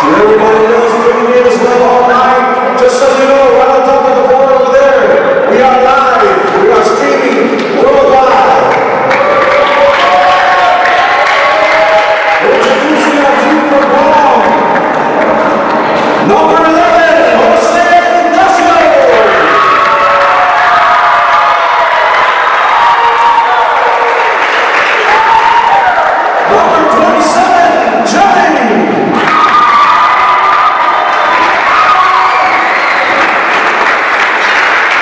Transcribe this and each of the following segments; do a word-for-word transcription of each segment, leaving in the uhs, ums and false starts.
To everybody else tuning in as well online, just so you know, right on top of the board over there, we are live. We are streaming worldwide. Introducing our team from Guam. Number eleven, Jose Ignacio. Number twenty-seven, Johnny.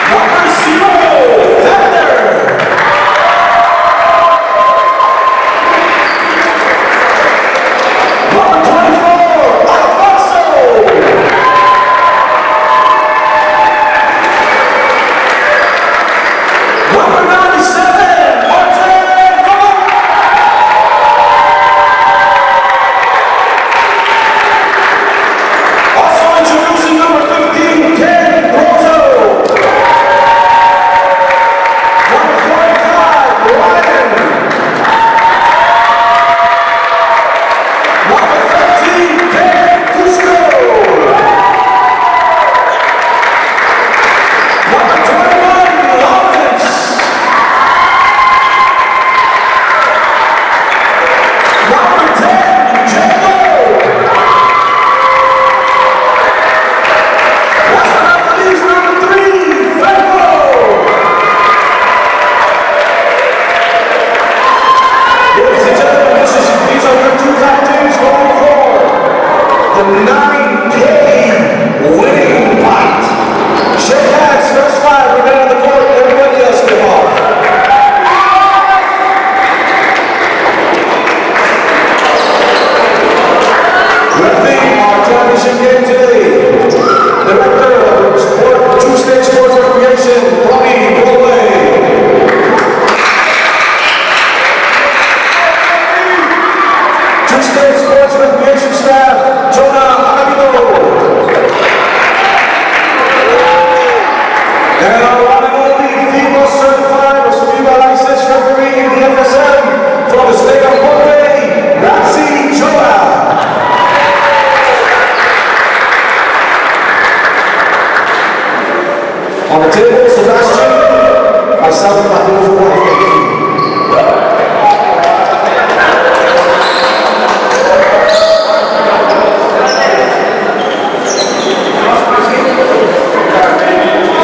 Number zero, Heather. Number twenty-four, Alfonso. Number ninety-seven, Martin Gomez. Also introducing number fifteen, Ken Rosso. Number forty-five, Ryan. Number thirteen, Ken Cusco. Number twenty-one, Lawrence. Number ten, Jacob. Last but not the least, number three, Franco. Ladies and gentlemen, this is, these are your two tag teams going for the nine K winning pot. Shake hands, first five remain on the court, everybody else step off. Refereeing our championship game today, Director of Sport, Chuuk State Sports Recreation, Ronnie Colway. Chuuk State Sports Recreation Staff, Jonah Akabito. And our one and only FIBA certified or FIBA licensed referee in the F S M from the state of Pohnpei, Ramsey Joab. On the table, Sebastian, myself, and my beautiful wife, thank you.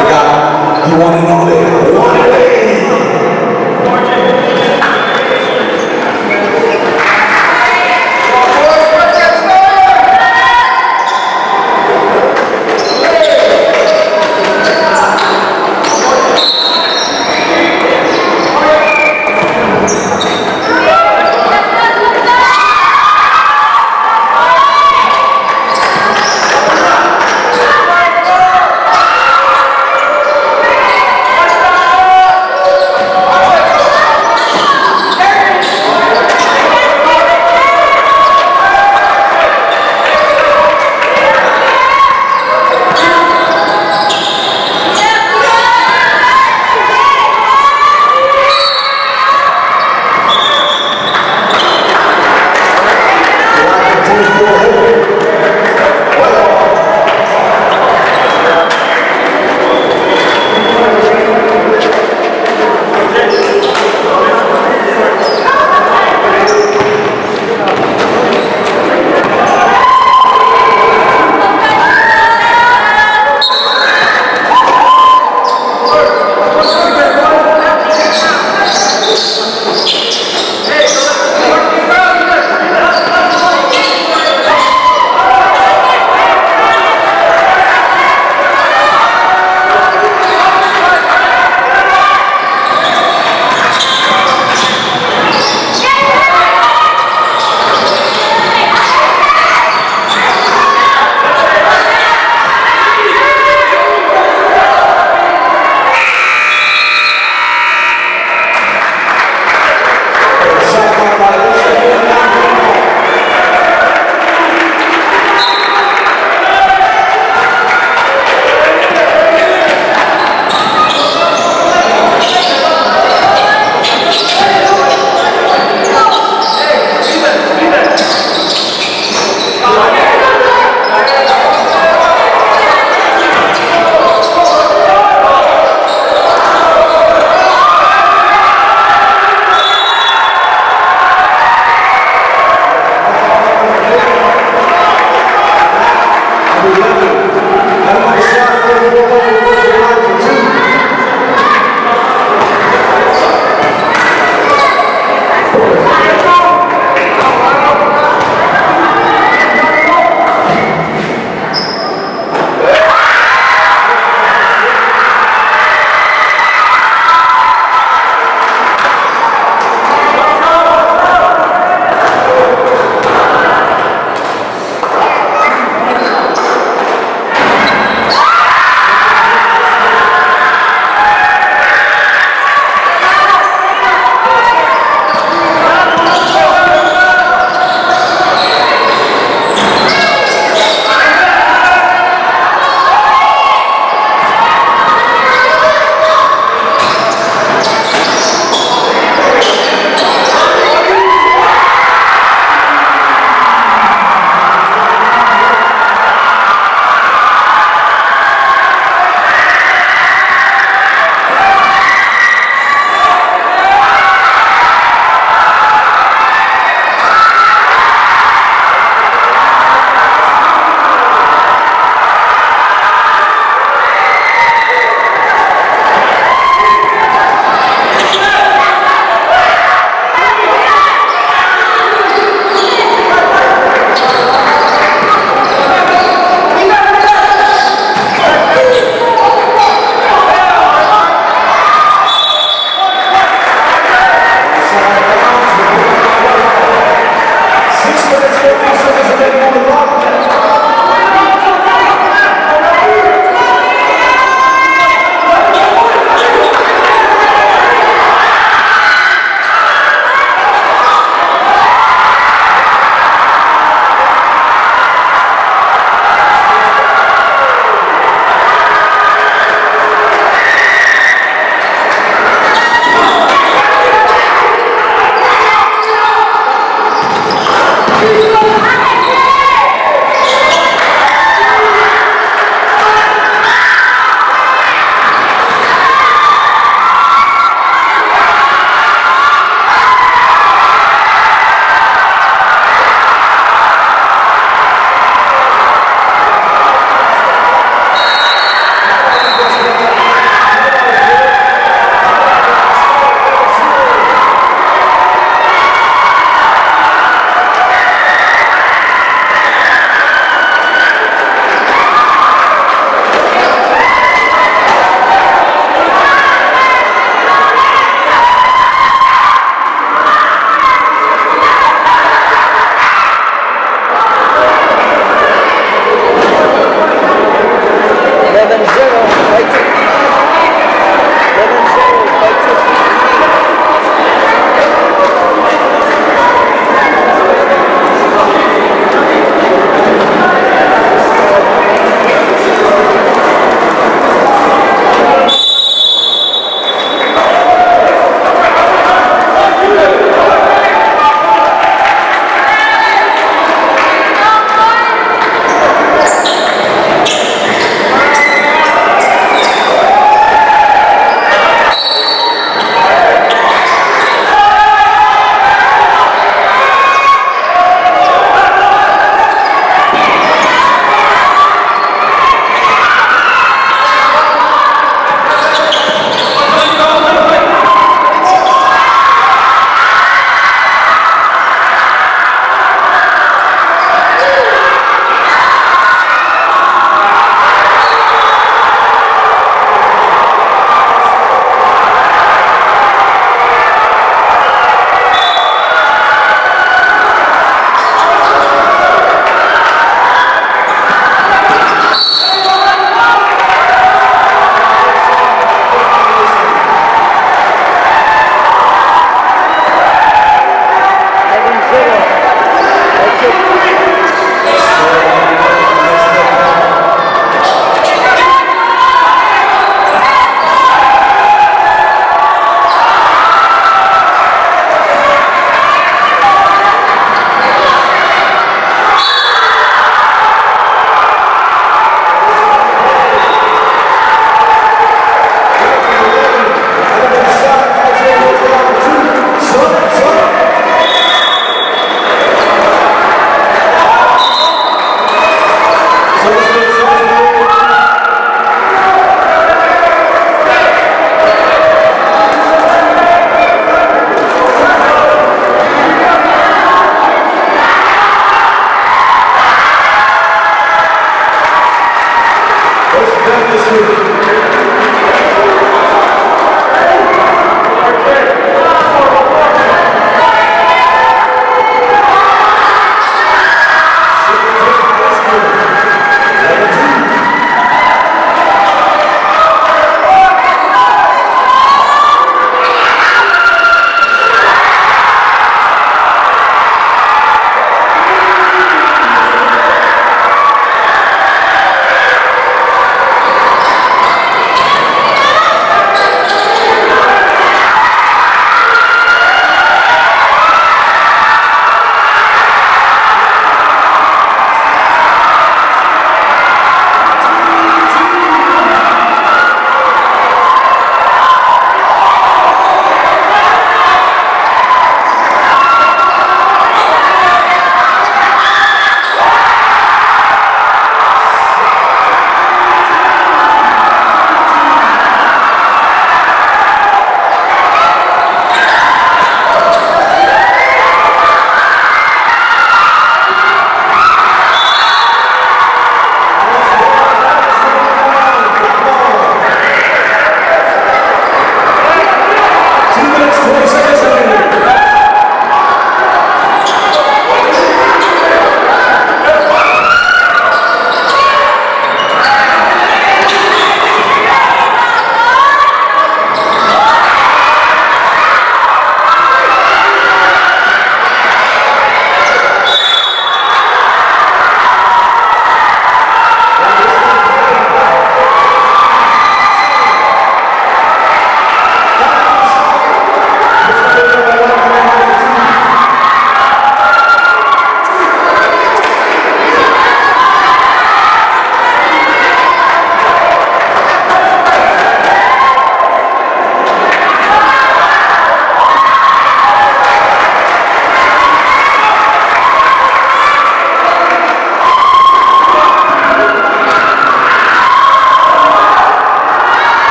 Forgot, you wanna know that one day.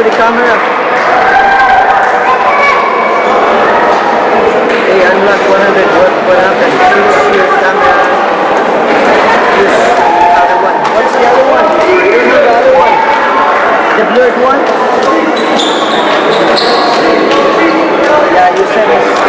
The camera. Hey, unlock one of the, what, what happened? Switch your camera. Use the other one. What's the other one? You know the other one. The blurred one? Yeah, you said it.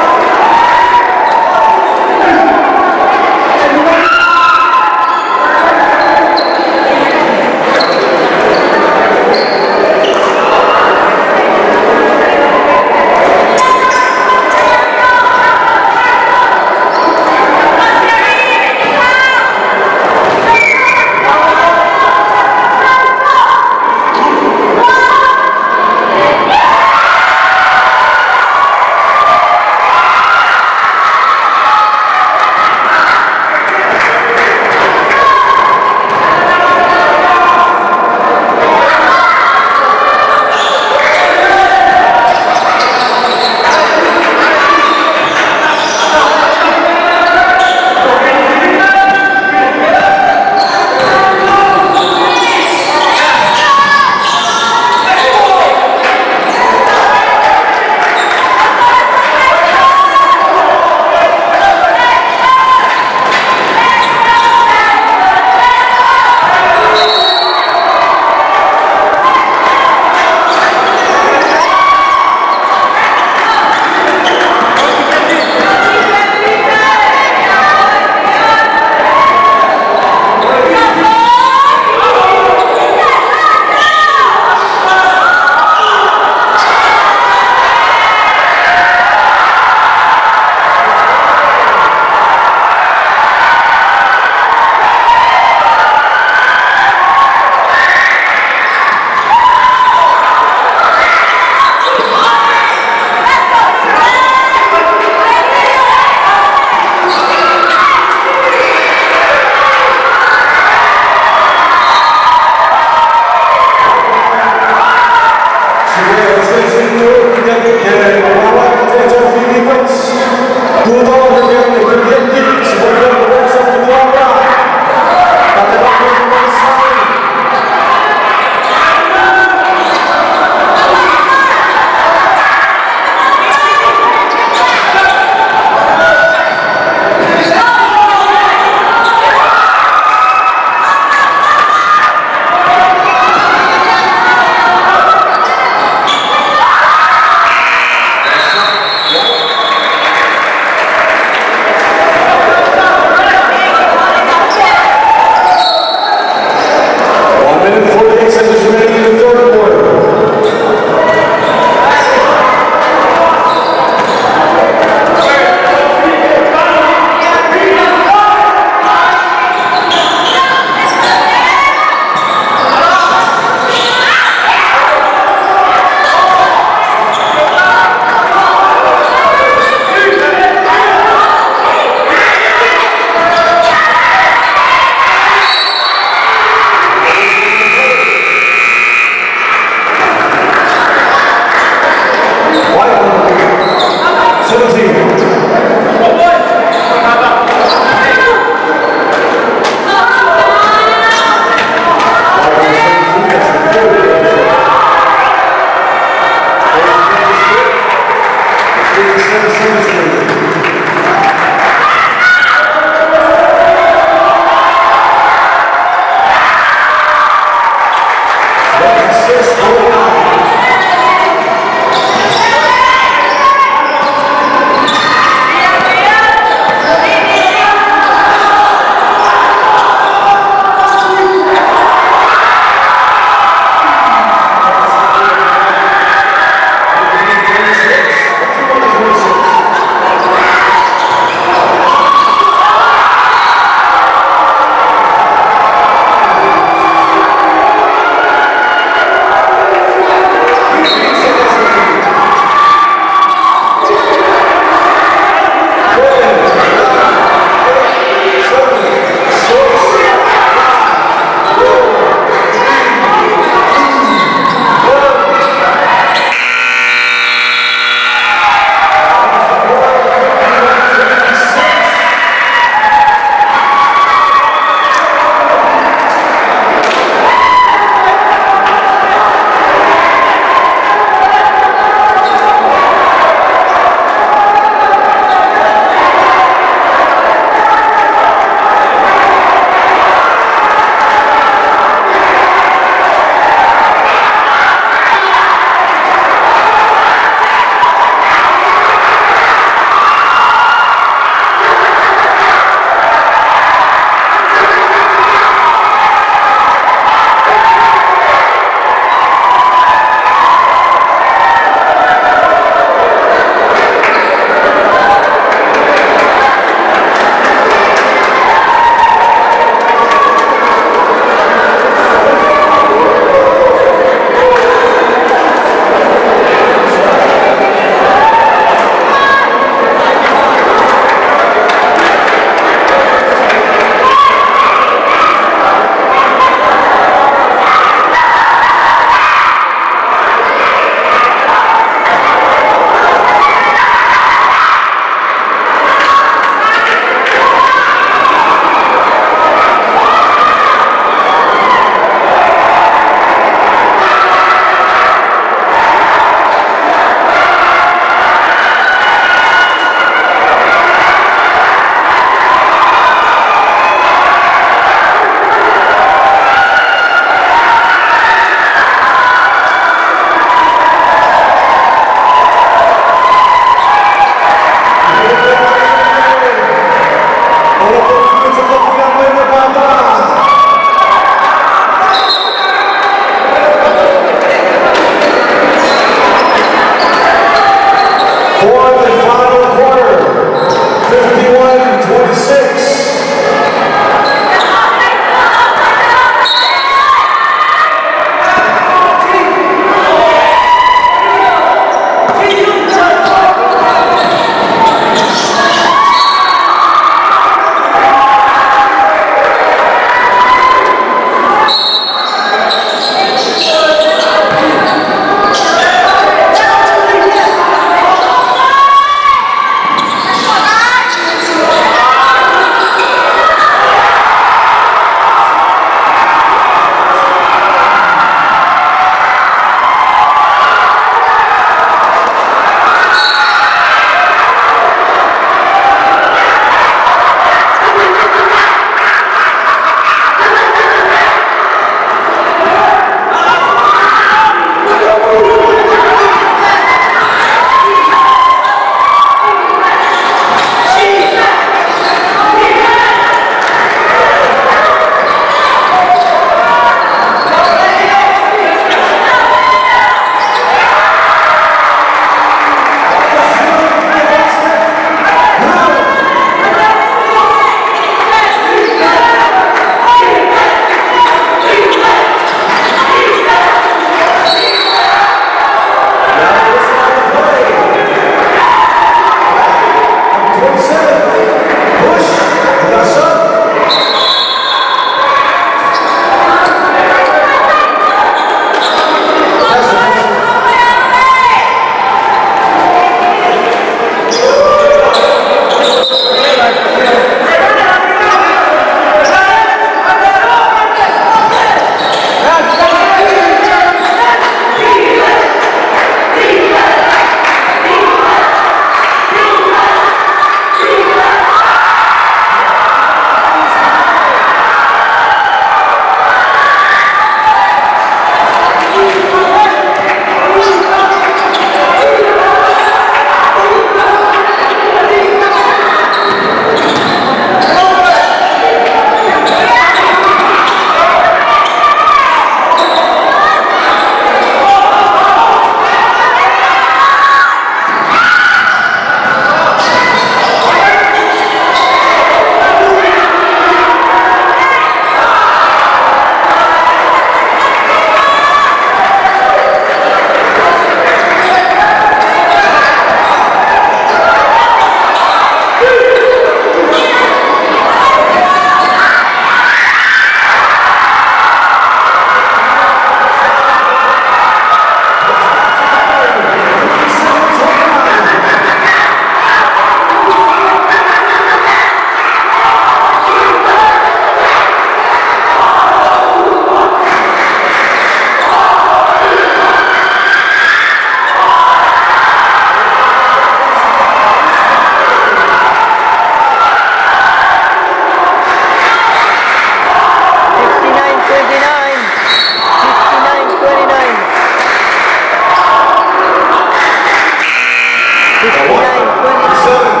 Fifty-nine twenty-nine.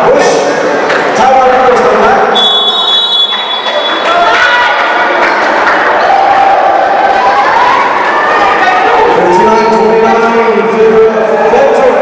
Push. Timeout request on that. Fifty-nine twenty-nine in favor of Belgium.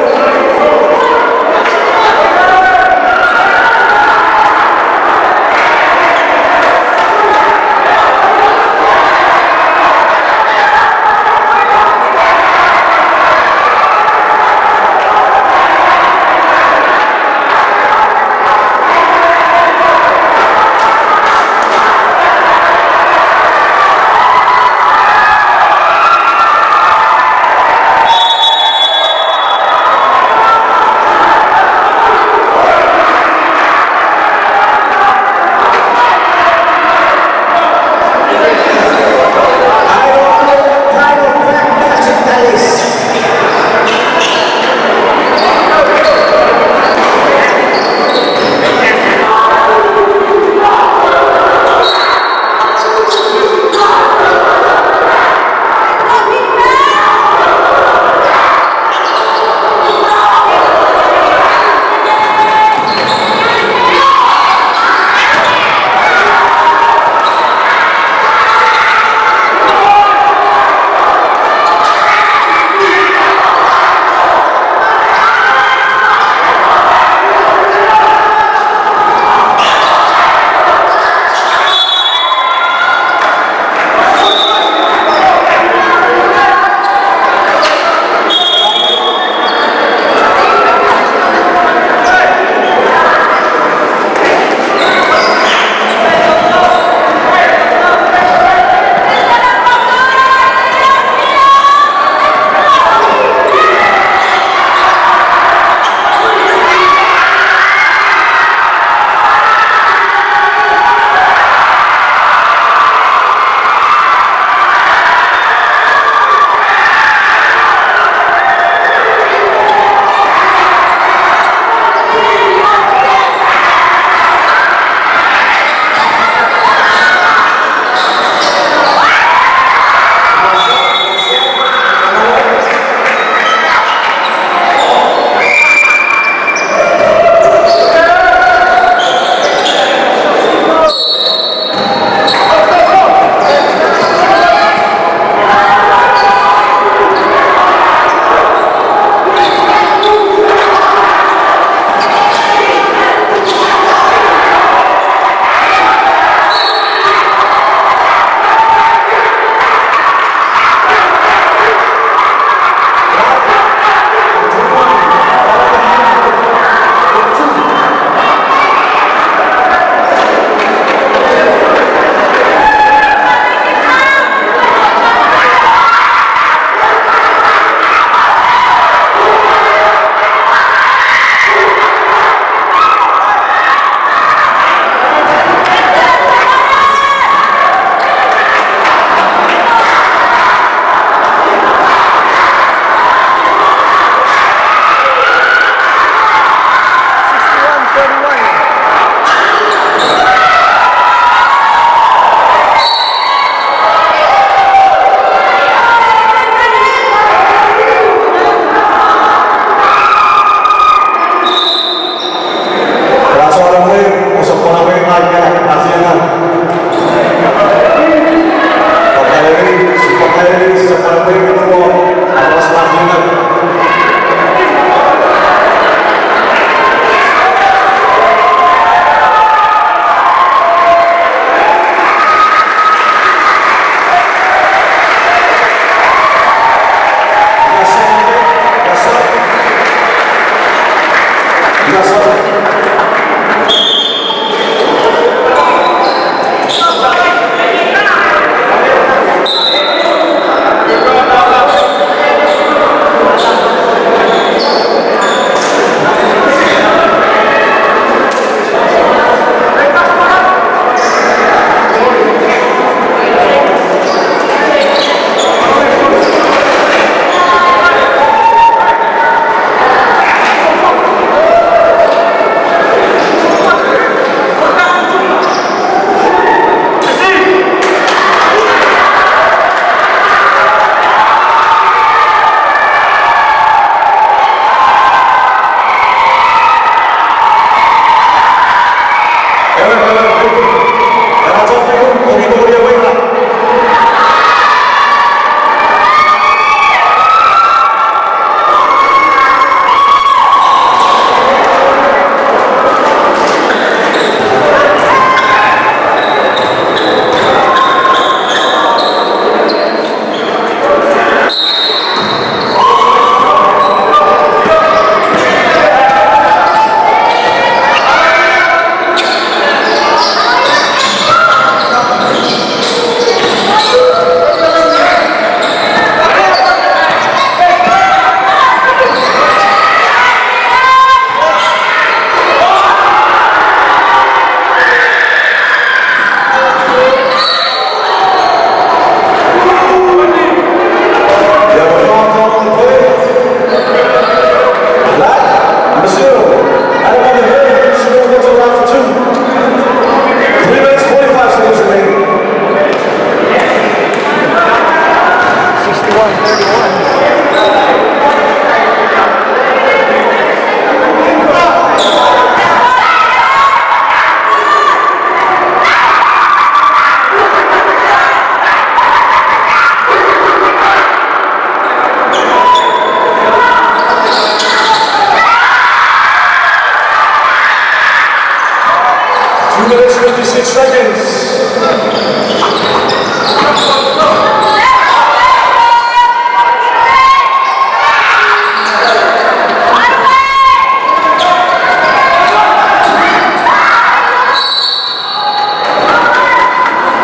Two minutes, fifty-six seconds.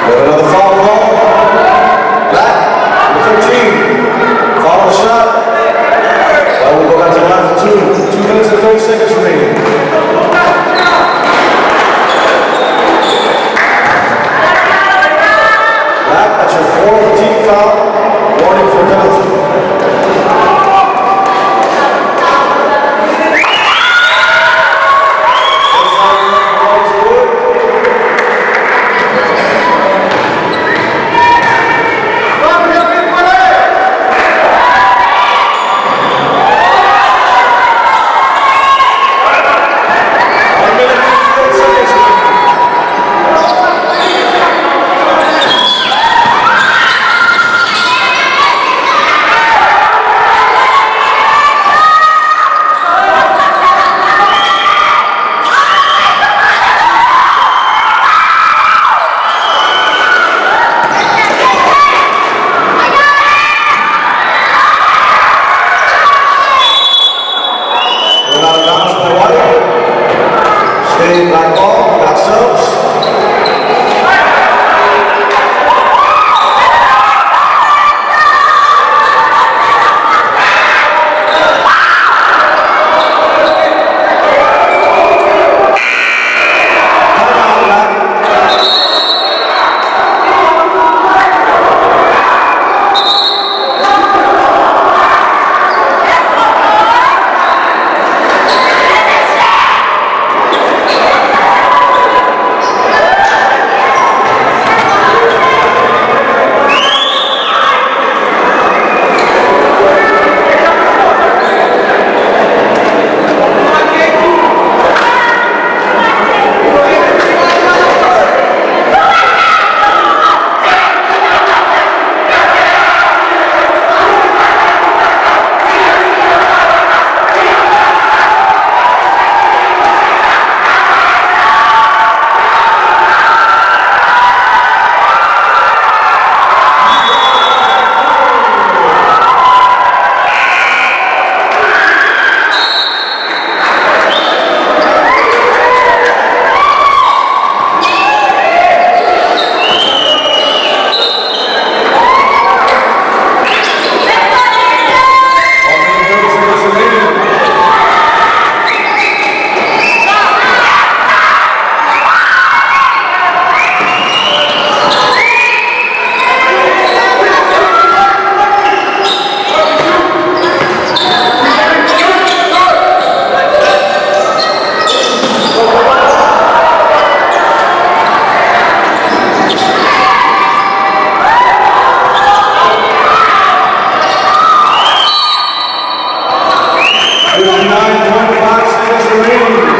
We have another foul call. Black, number thirteen. Foul shot. Well, we'll go back to the line for two. Two minutes and thirty seconds remaining. Black, that's your fourth team foul. Warning for penalty. We're out of bounds by Wyatt. Stay black ball, black subs. Fifty-nine point five seconds remaining.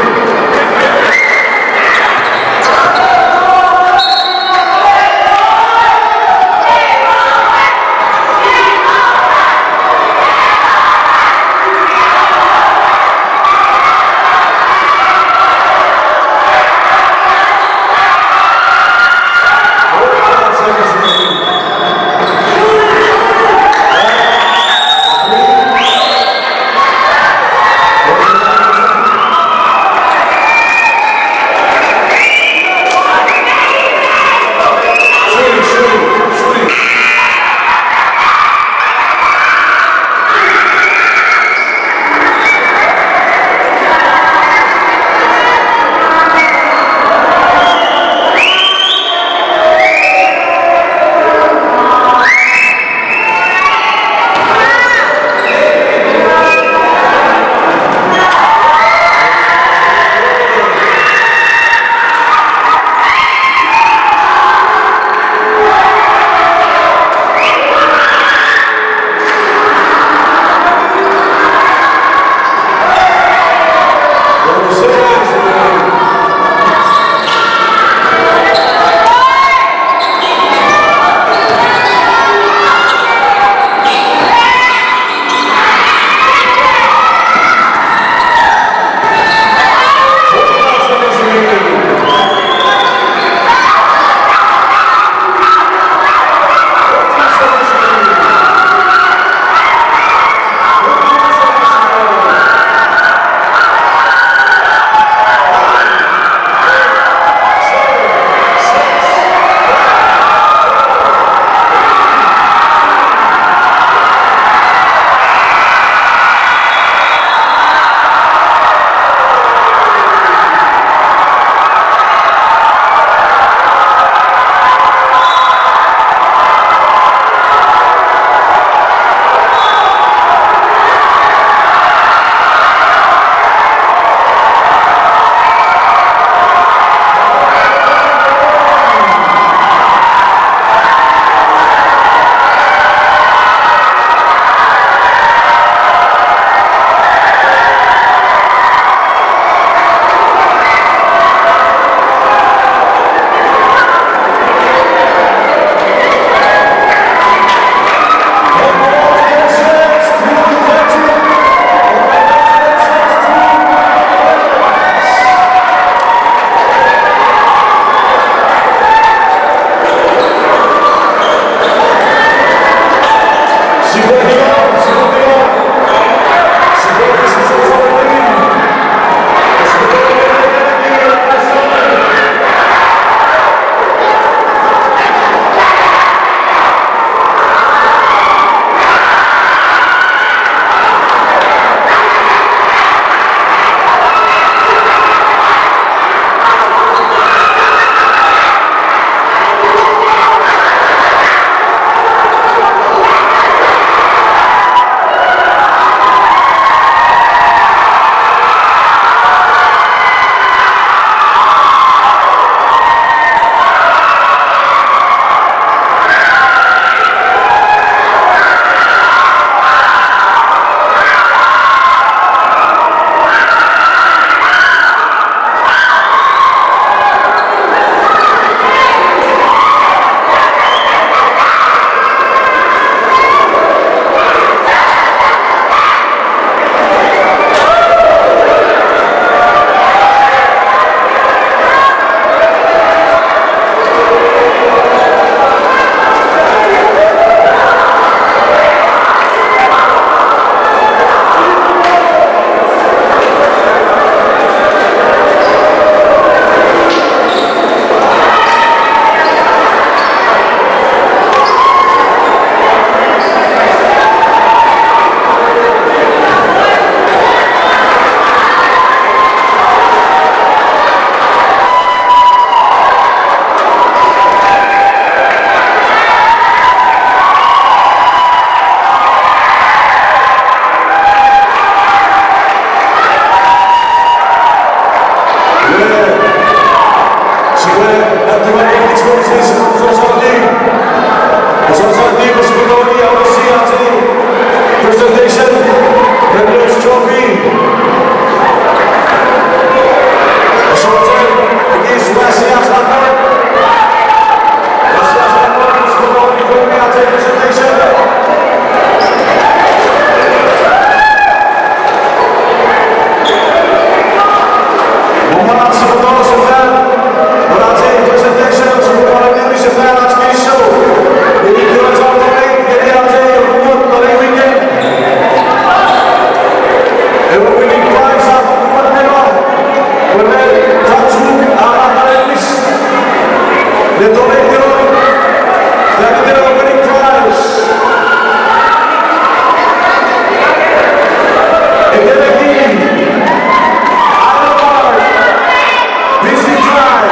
Ewe winning prize a pwan meno, pwe ren chon Chuuk a manaman epis. Ne donate-eno, fan iten ewe winning prize. Eteneki Alamar Busy Drive.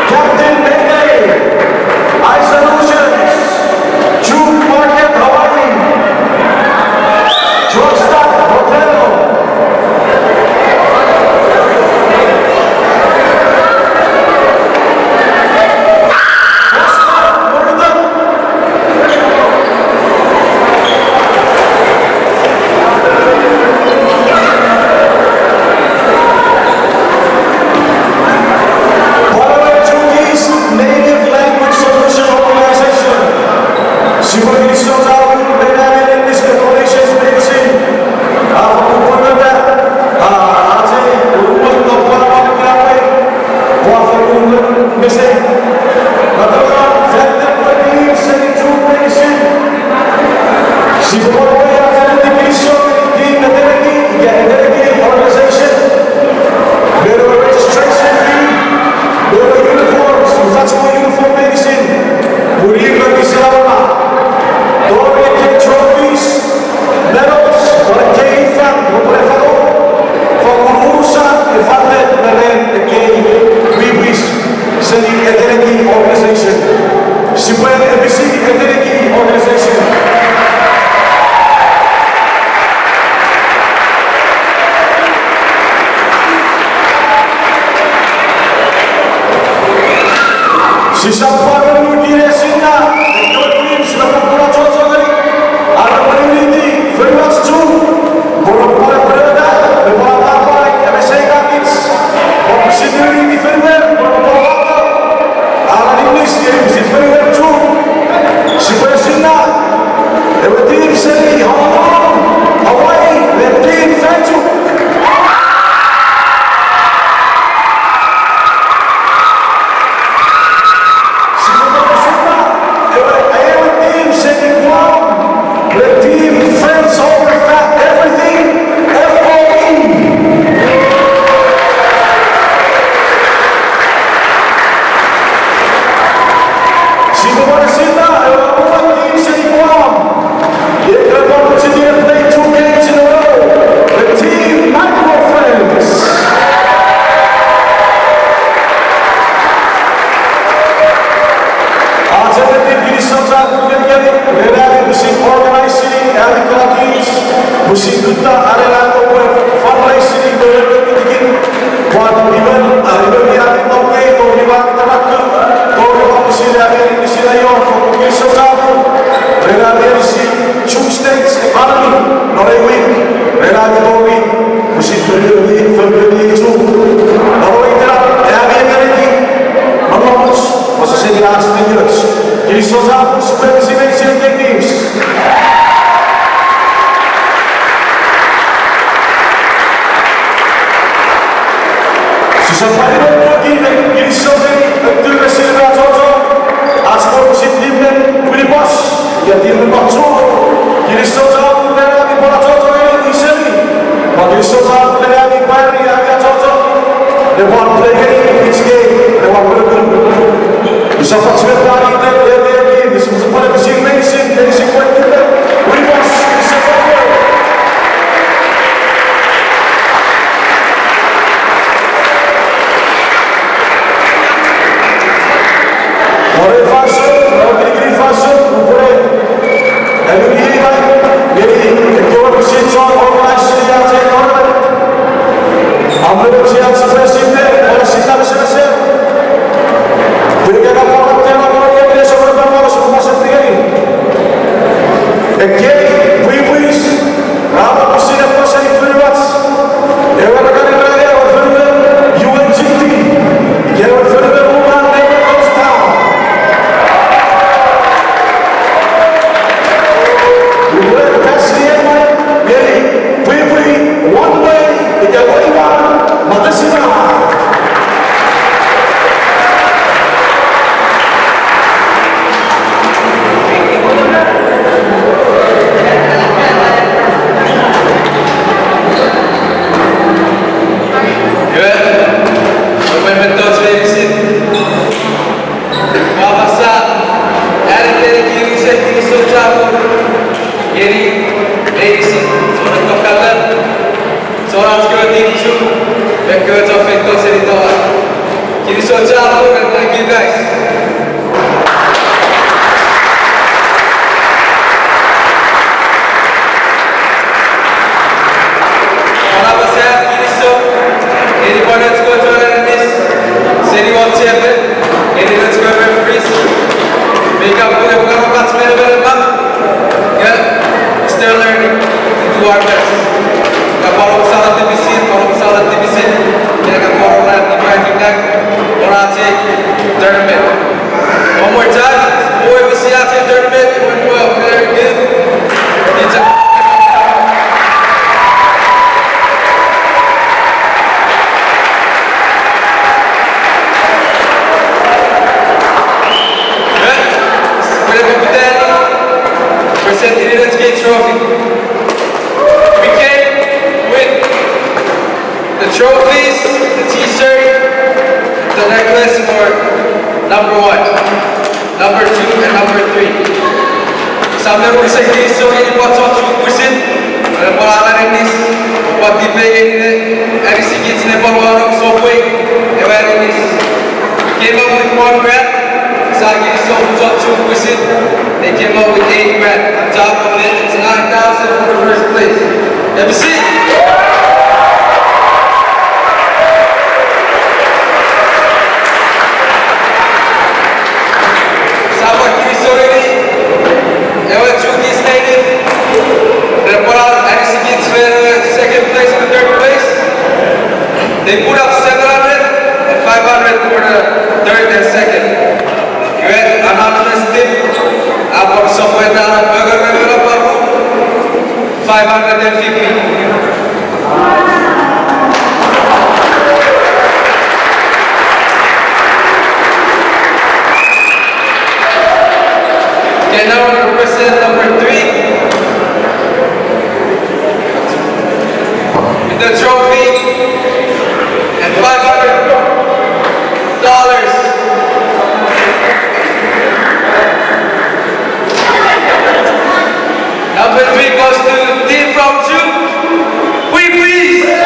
Captain Mayday, Ice Solutions, Chuuk Market, Hawaii, John Stott Hotel, Oscar Morita, Pwan ewe Chuukese Native Language Solution Organization. Sipwe kinisou chapur ren ami aninis me donations meinisin. A fakkun pwapwa, a, ach ei uruon non pwan ami kinamwe. Pwan fakkun mesei. Nge tori fan iten ewe team seni Chuuk meinisin. Sipwe pwan wor ach ei kinisou ngeni team Eteneki, ika Eteneki organization. Ren ewe registration fee, ren ewe uniforms, ufach ewe uniform meinisin. Pun ir mi sinamona. Tori ekkei trophies, medals, pwan ekkei fan, repwe fano. Fakkun unusan, efanten me ren ekkei pwipwis seni Eteneki organization. Sipwe episi Eteneki organization. Sisap pwan nuku ne sinna, ekkewe team sipwe fakkun achocho ngeni, are pwe unity, fonuach Chuuk, pwe repwe pwan pwarata, me pwan pwapwa, epwe seikakich, pwan pwisin unity fonuer, pwan pwapwa, are aninis ngeni pwisin fonuer Chuuk, sipwe sinna, ewe team seni Honolulu, Hawaii, me team Fanchuk. Sipwe pwan sinna, ewe, ewe team seni Guam, the team Friends Over Fa-, Everything, F O E. Sipwe pwan sinna, ewe, ewe team seni Guam. Iei repwe pwan continue play two games in a row. The team Macro Friends. Ach ei kinisou chapur ngeni, ren ami pwisin organize-ini ami kana teams, pwisin kutta are ena kopwe fundraise-ini kewe metikin. Pwan iwe, a, iwe mi ami mokei, tori ami tarakku, tori pwan pwisin ami, pwisin aio, kinisou chapur, ren ami anisi Chuuk State's economy non ei wik, ren ami tori, pwisin fori, fori Chuuk. Non ei itenapen ami ability, non ach, pwe sise ach feioch. Kinisou chapur, sipwe episi meinisin teams. Sisap pwan ino pwe kinisou ngeni, ekkewe sipwe achocho, ach pwe sipwe chapur ngeni meinisin chon tokata, chon ach kewe team Chuuk, me kewe chon feito seni Tawau. Kinisou chapur and thank you guys. Pwan apasa kinisou ngeni pwan ekkewe chon aninis seni won champion, ngeni ekkewe referees, me ika pwe epwe kan och menemon mak, yeah, still learning, do our best. Ka pwan omusano tipisin, pwan omusano tipisin, ina ka pwan omusano tipisin, pwan ach ei tournament. One more time, boy, we see ach ei tournament, it went well, very good. It's a Presenting the trophy. We came with the trophies, the t-shirt, the necklace for number one, number two, and number three. Sa men pwisin kinisou ngeni pwan chon Chuuk pwisin, ren pwan ar aninis, pwan tipei ngeni ne anisikich ne pwan wanong sopwei ewe aninis. Came up with one grand, sa kinisou chon Chuuk pwisin. They came up with eight grand. On top of it, it's nine thousand for the first place. Have a seat. Sa pwan kinisou ngeni ewe Chuukese native, ren pwan anisikich ren ewe second place and third place. They put up seven hundred and five hundred for the third and second. Iwe, anonymous tip, a pwan sopweta, a pwan, five hundred and fifty. Okay, now we're gonna present number three. With the trophy and five hundred dollars. Number three goes to team from Chuuk. Pwipwis!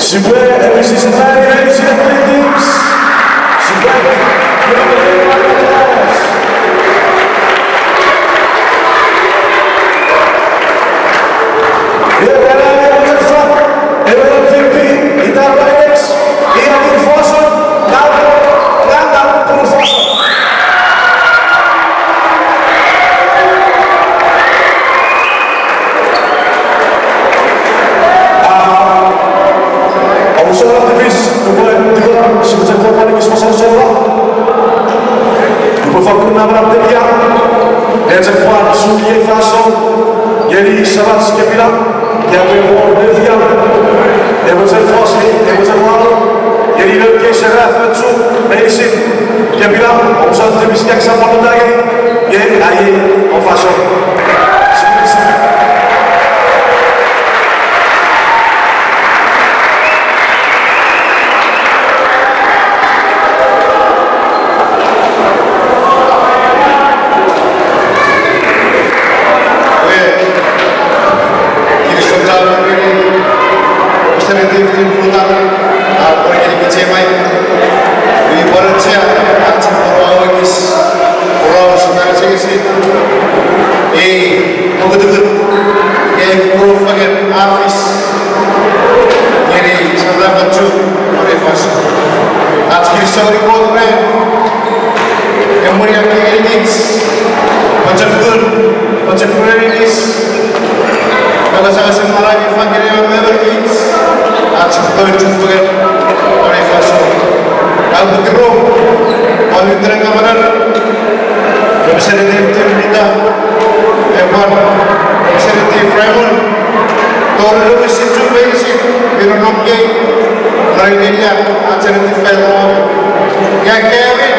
Sipwe, eh, sipwe, sipwe, Omusano tipis, upwe tingor, sipwe chok pwan ekis mosonoson. Upwe fakkun namanam tekia, ne chok pwan suki ei fansoun ngeni samach Kepina, ika pwe mwo nefian, epwe chok fos, epwe chok wano, ngeni noun kewe serafo chok meinisin Kepina, omusano tipis ika sipwe pwan tagi, nge ai ei fansoun. Iwe, kinisou chapur ngeni Mister David Brutal, a pwan ngeni kich ei maik. Iwe pwan auchea, ach pwan awekis, pwan ach pwan asengesin ei mokutukut, ei pworo fengen a fis ngeni serafo chok non ei fansoun. Ach kinisou ngeni Kot ren emweni a kich, pochokun, pochokun ngeni kich, me kasangasen manau mi fang ngeni ewe me emon kich, ach pwan chufengen non ei fansoun. Aupwe kuro, pwan Lieutenant Governor, Representative Tim Rita, me pwan Representative Raymond, tori rue chok meinisin mi nonnom kei, non ei nenian ach ennetin feno. Ika kemi,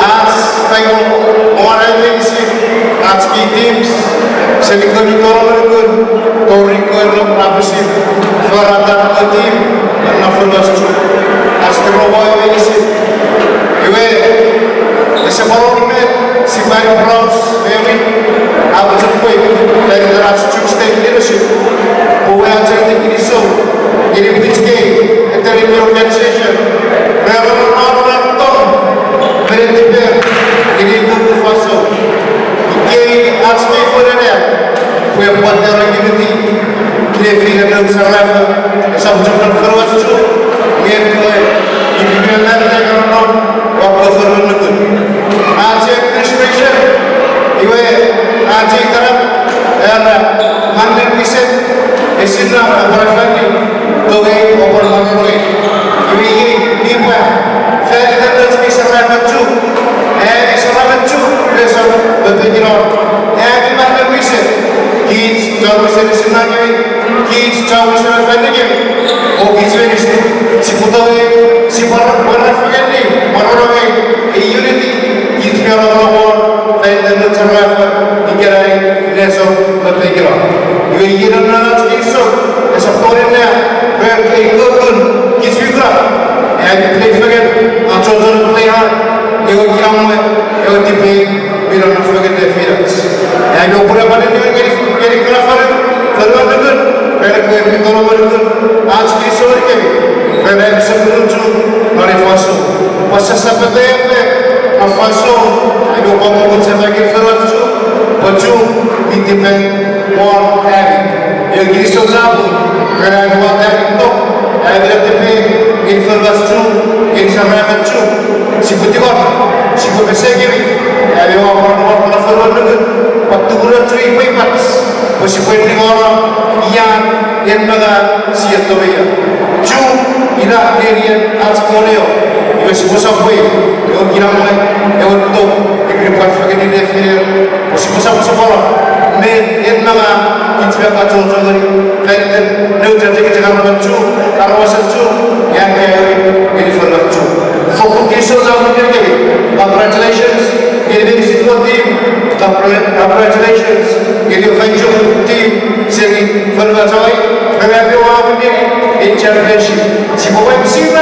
ach faimo, mwan meinisin, ach key teams, seni koni tonong nukun, tori koni rapisin, forata team, non fonuach chok, ach tirou meinisin. Iwe, ese pwan wor met sipwe aporaus me win, a pwe chok pwe, fan iten ach Chuuk State leadership, pwe ach ennetin kinisou ngeni pwich kei, iterin organization, ren ar tong me netiper ngeni ei fansoun. Ikei ach kei fonenap, pwe pwan tori unity, nefinen noun serafo, esap chok non fonuach Chuuk, nge pwe, ika mi netiper non, ua pwe fonuach nukun. Ach administration, iwe, ach ei tanap, era, mannen wiset, esinna, epwe afanni, tongei, epwe afanni. Iwe iei, mi pwa, fan iten nouch kei serafo Chuuk, ami serafo Chuk, lesor, me pekin wor, ami mannen wiset, kich chon wisen esinna ngeni, kich chon wisen afanni ngeni, o kich meinisin, sipwe tongei, sipwe pwan fengeni, pwan rongorong, ei unity, kich mi rongorong, fan iten nouch serafo, ikenai, lesor, me pekin wor. Iwe iei non ach kinisou, esap tori nea, ren ei kokun, kich mi kuna, ami play fengen, achocho ne play hard, ewe kinamwe, ewe tipeeu, mi nonnom fengen nefinach. Ami oupwe ne pwan eniwe ngeni, ngeni kuna fonu, fonuach nukun, ren ekkewe mi tonong nukun, ach kinisou ngenikemi, ren ami sokkun chok, non ei fansoun. Pwe sisap ete epe, non fansoun, ami oupwe pwan mochen sefan ngeni fonuach Chuuk, pwe Chuuk, mi tipen, won ami. Ewe kinisou chapur, ren ami wattani tok, ami netiper, ngeni fonuach Chuuk, ngeni serafo Chuuk, sipwe tingor, sipwe pesekemi, ami oua pwan wor non fonuach nukun, pwan tukunoch we ipwe ipwach, pwe sipwe tingor, ia, en me ngang, sia tongei ia. Chuuk, ina nenien ach Konio, iwe sipwe sopwei, ewe kinamwe, ewe tok, ika pwan fengeni nefiner, pwe sipwe sopwosopwono, me en me ngang, kich mi achocho ngeni, fan iten, nouch ach kei chok aramas Chuuk, aramasen Chuuk, ia kaeo, ngeni fonuach Chuuk. Fokkun kinisou chapur ngenikemi, congratulations, ngeni meinisin won team, congratulations, ngeni ewe Faichuk team, seni fonuach Hawaii, ren ami oua win-ini ei championship. Sipwe win sipwe.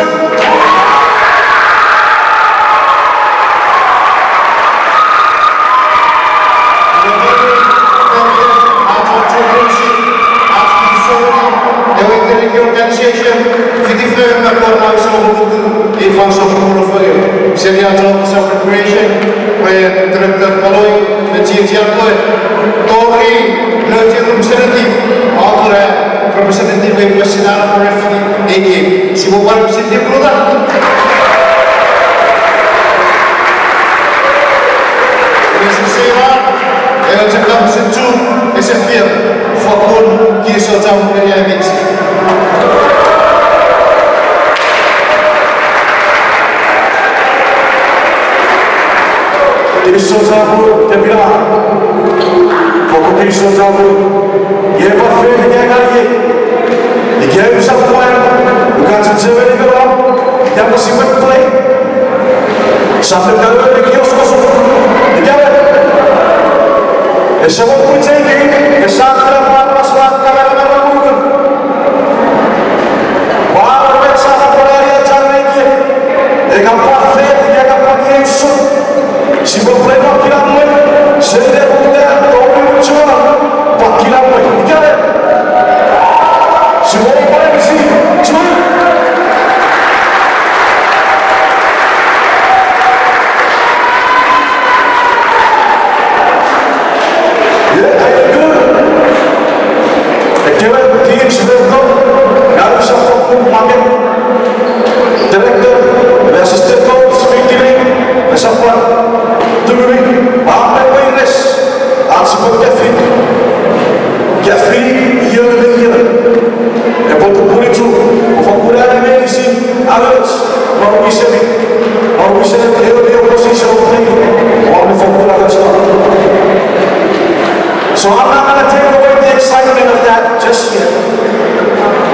Ewe Trinity Organization, Fokkun kinisou chapur ngeni ami. Kinisou chapur, kepina. Fokkun kinisou chapur. Iei pwan fan ika ngeni. Ika usap pwan, uka chechemeni me nom, ika pwe sipwe play. Sap kawe me kios koso. Ika. Ese mo pwichei, esa kira pwan mas wan kamera mera mukun. Pwan met sa pwan ari achan me kie. Eka pwan fe, eka pwan iei usun. Sipwe pwan kinamwe, seni ne puta, tori uchuan, pwan kinamwe. Ika. Sipwe pwan si, chu. Ie, aio. Ekkewe teams me coach, ngang usap fokkun maket. Director, me assistant coach, fitiri, esap pwan tunguni, pwan me weires, ach sipwe kefin. Kefin, ion me ion. Epwe tupuni chuk, fokkun ami meinisin, aloch, non wisemi, non wisemi, ewe opposition, non fokkun aloch. So I'm not gonna take away the excitement of that just yet.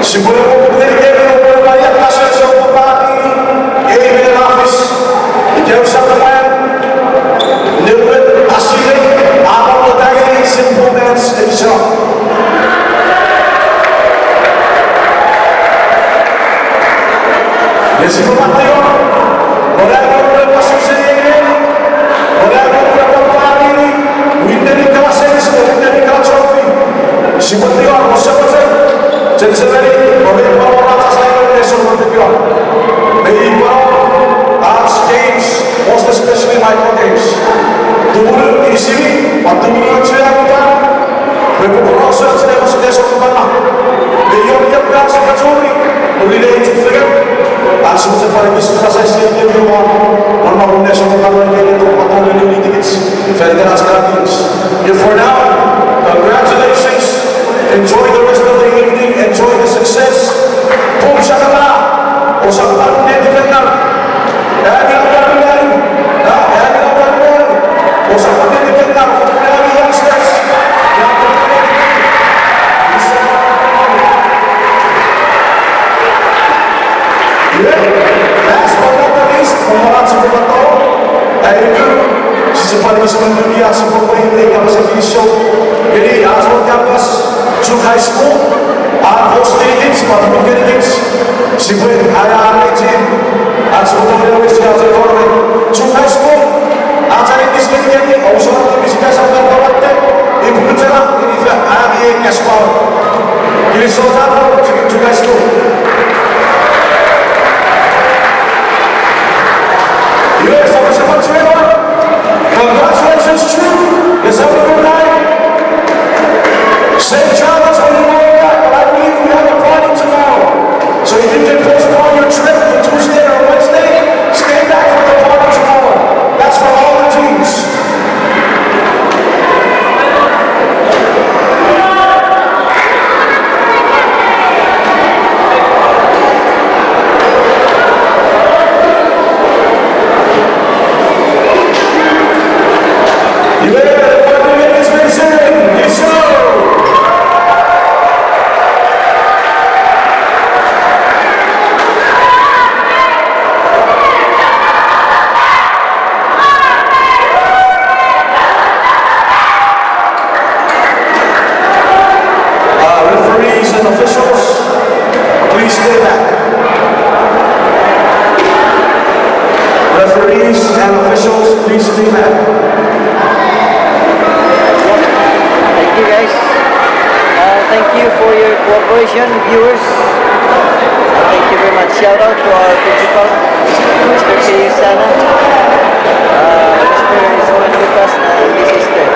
Sipwe pwan dedicate pwan Maria Pastor Sokopani, amen, office. Ika usap pwan, newe asile, amo tangeni simple man's exam. Nge sipwe pwan tio, ora epwe pwan pasu seni ei, ora epwe pwan pwapwa ngeni, witeni kala sens, witeni kala trophy. Sipwe tio, osepoche, chechemeni, ore pwan ora sasai nge sopwe tio. Mei pwan ach games, most especially micro games. Tumunu inisimi, pwan tumunu chue amuta. Pwe pwe porosu ach ne mosok ne sokupana. Me ion ion ka sipwe churi, nurine ichu fengen. Ach sipwe pwan ekis kasaisi ne ion, non maun ne sokupana ne ne tokupana ne niwini tikich. Fan iten ach kana teams. Ie for now, congratulations. Enjoy the rest of the evening. Enjoy the success. Pum sakata. Ousap pwan ne defender. Last but not the least, sise pwan inismen lukia sipwe pwe ite kapasen kinisou ngeni ach won campus, Chuuk High School, a host ngenikich, pwan ngenikich, sipwe aea anechin, ach sipwe tongeni wesi ach environment. Chuuk High School, ach anekis ngenikemi, ousap ngenikich ika sap pwan watte, ipuku chena, ifa, ami ei cash power. Kinisou chapur, Chuuk High School. Iwe, sipwe, sipwe, sipwe. Congratulations, Chuuk. It's a good night. Safe travels when you go back, but I believe we have a party tomorrow. So if you can postpone your trip to Tuesday or Wednesday, stay back for the party tomorrow. That's for all the teams. Uh, referees and officials, please stay back. Referees and officials, please stay back. Thank you, guys. Uh, thank you for your cooperation, viewers. Thank you very much. Shout out to our principal, Mister K. Sana, uh, Mister Ismael Lucas, and Miss Esther.